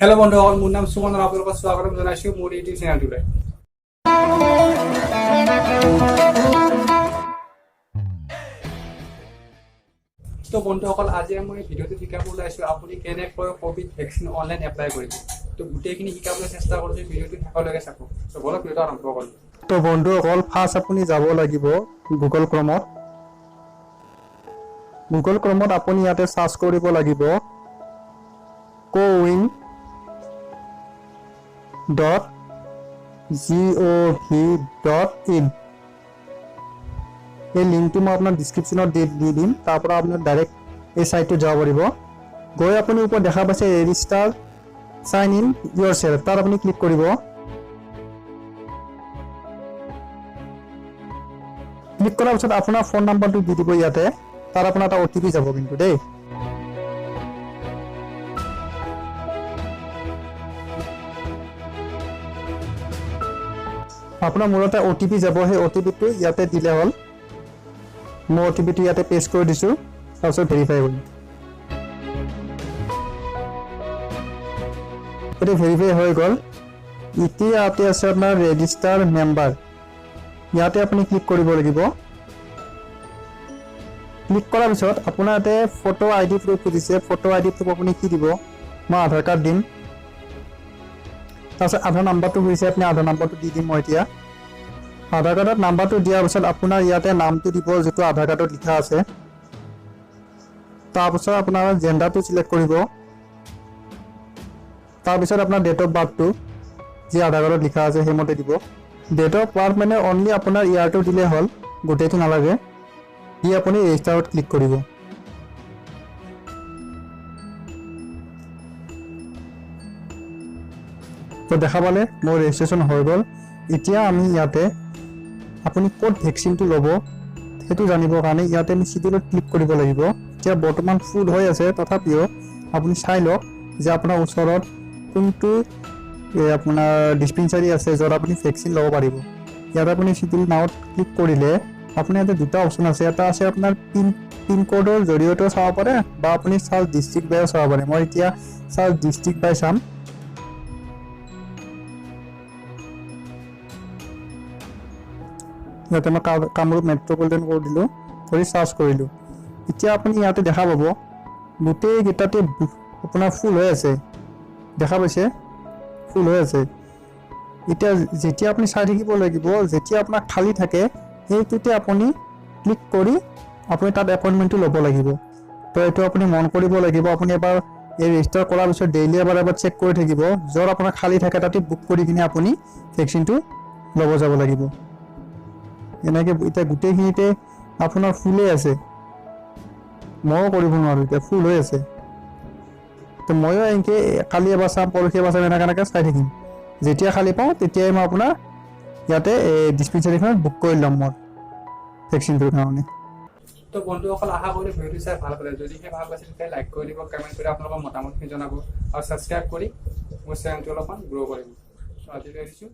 Hello' বন্ধুসকল, মোৰ নাম সুমন আৰু আপোনালোকক স্বাগতম জনাইছোঁ মোৰ ইউটিউব চেনেলটোলৈ। তো বন্ধুসকল, আজি মই ভিডিঅ'টো শিকাব ওলাইছোঁ আপুনি কেনেকৈ ক'ভিড ভেকচিন অনলাইন এপ্লাই কৰিব। তো গোটেইখিনি শিকাবলৈ চেষ্টা কৰিছোঁ, ভিডিঅ'টো শেষলৈকে চাব। তো বলক, ভিডিঅ'টো আৰম্ভ কৰোঁ। তো বন্ধুসকল, ফাৰ্ষ্ট আপুনি যাব লাগিব গুগল ক্ৰমত। গুগল ক্ৰমত আপুনি ইয়াতে চাৰ্চ কৰিব লাগিব cowin.gov.in। এই লিংকটো মই আপোনাৰ ডিছক্ৰিপশ্যনত দি দি দিম। তাৰ পৰা আপুনি ডাইৰেক্ট এই ছাইটটোত যাব পাৰিব। গৈ আপুনি ওপৰত দেখা পাইছে register sign in your self, তাত আপুনি ক্লিক কৰিব। ক্লিক কৰাৰ পিছত আপোনাৰ ফোন নাম্বাৰটো দি দিব ইয়াতে। তাত আপোনাৰ এটা অ' টি পি যাব কিন্তু দেই। আপোনাৰ মোৰ এটা অ' টি পি যাব, সেই অ' টি পিটো ইয়াতে দিলে হ'ল। মই অ' টি পিটো ইয়াতে পেষ্ট কৰি দিছোঁ, তাৰপিছত ভেৰিফাই কৰিম। এইটো ভেৰিফাই হৈ গ'ল। এতিয়া ইয়াতে আছে আপোনাৰ ৰেজিষ্টাৰ মেম্বাৰ, ইয়াতে আপুনি ক্লিক কৰিব লাগিব। ক্লিক কৰাৰ পিছত আপোনাৰ ইয়াতে ফটো আই ডি প্ৰুফ খুজিছে। ফটো আই ডি প্ৰুফ আপুনি কি দিব? মই আধাৰ কাৰ্ড দিম। তাৰপিছত আধাৰ নাম্বাৰটো খুজিছে, আপুনি আধাৰ নাম্বাৰটো দি দিম মই এতিয়া। আধাৰ কাৰ্ডত নাম্বাৰটো দিয়াৰ পিছত আপোনাৰ ইয়াতে নামটো দিব, যিটো আধাৰ কাৰ্ডত লিখা আছে। তাৰপিছত আপোনাৰ জেণ্ডাৰটো চিলেক্ট কৰিব। তাৰপিছত আপোনাৰ ডেট অফ বাৰ্থটো যি আধাৰ কাৰ্ডত লিখা আছে, সেইমতে দিব। ডেট অফ বাৰ্থ মানে অনলি আপোনাৰ ইয়াৰটো দিলে হ'ল, গোটেইটো নালাগে। দি আপুনি ৰেজিষ্টাৰত ক্লিক কৰিব। তো দেখা পালে, মোৰ ৰেজিষ্ট্ৰেশ্যন হৈ গ'ল। এতিয়া আমি ইয়াতে আপুনি ক'ত ভেকচিনটো ল'ব সেইটো জানিবৰ কাৰণে ইয়াতে আমি চিডিউলত ক্লিক কৰিব লাগিব। এতিয়া বৰ্তমান ফুল হৈ আছে, তথাপিও আপুনি চাই লওক যে আপোনাৰ ওচৰত কোনটো এই আপোনাৰ ডিছপেঞ্চাৰী আছে য'ত আপুনি ভেকচিন ল'ব পাৰিব। ইয়াত আপুনি চিডিউল নাওত ক্লিক কৰিলে আপোনাৰ ইয়াতে দুটা অপশ্যন আছে। এটা আছে আপোনাৰ পিন ক'ডৰ জৰিয়তেও চাব পাৰে বা আপুনি চাৰ্চ ডিষ্ট্ৰিক্ট বাইও চাব পাৰে। মই এতিয়া চাৰ্চ ডিষ্ট্ৰিক্ট বাই চাম। ইয়াতে মই কামৰূপ মেট্ৰপলিটন কৰি দিলোঁ, কৰি চাৰ্চ কৰিলোঁ। এতিয়া আপুনি ইয়াতে দেখা পাব গোটেইকেইটাতে আপোনাৰ ফুল হৈ আছে। দেখা পাইছে, ফুল হৈ আছে। এতিয়া যেতিয়া আপুনি চাই থাকিব লাগিব, যেতিয়া আপোনাৰ খালী থাকে সেইটোতে আপুনি ক্লিক কৰি আপুনি তাত এপইণ্টমেণ্টটো ল'ব লাগিব। তো এইটো আপুনি মন কৰিব লাগিব। আপুনি এবাৰ এই ৰেজিষ্টাৰ কৰাৰ পিছত ডেইলি এবাৰ এবাৰ চেক কৰি থাকিব। য'ত আপোনাৰ খালী থাকে তাতে বুক কৰি কিনে আপুনি ভেকচিনটো ল'ব যাব লাগিব। এনেকৈ এতিয়া গোটেইখিনিতে আপোনাৰ ফুলেই আছে। ময়ো কৰিব নোৱাৰোঁ, এতিয়া ফুল হৈ আছে। তো ময়ো এনেকৈ কালি এবাৰ চাম, পৰহি এবাৰ চাম, এনেকৈ এনেকৈ চাই থাকিম। যেতিয়া খালী পাওঁ তেতিয়াই মই আপোনাৰ ইয়াতে এই ডিছপেঞ্চাৰীখনত বুক কৰি ল'ম মোৰ ভেকচিনটোৰ কাৰণে। তো বন্ধুসকল, আশা কৰি ভিডিঅ'টো চাই ভাল পালে। যদিহে ভাল পাইছে, তেতিয়া লাইক কৰি দিব, কমেণ্ট কৰি আপোনালোকৰ মতামতখিনি জনাব আৰু ছাবস্ক্ৰাইব কৰি মোৰ চেনেলটো অলপমান গ্ৰ' কৰিব। তো আজিলৈ এৰিছোঁ।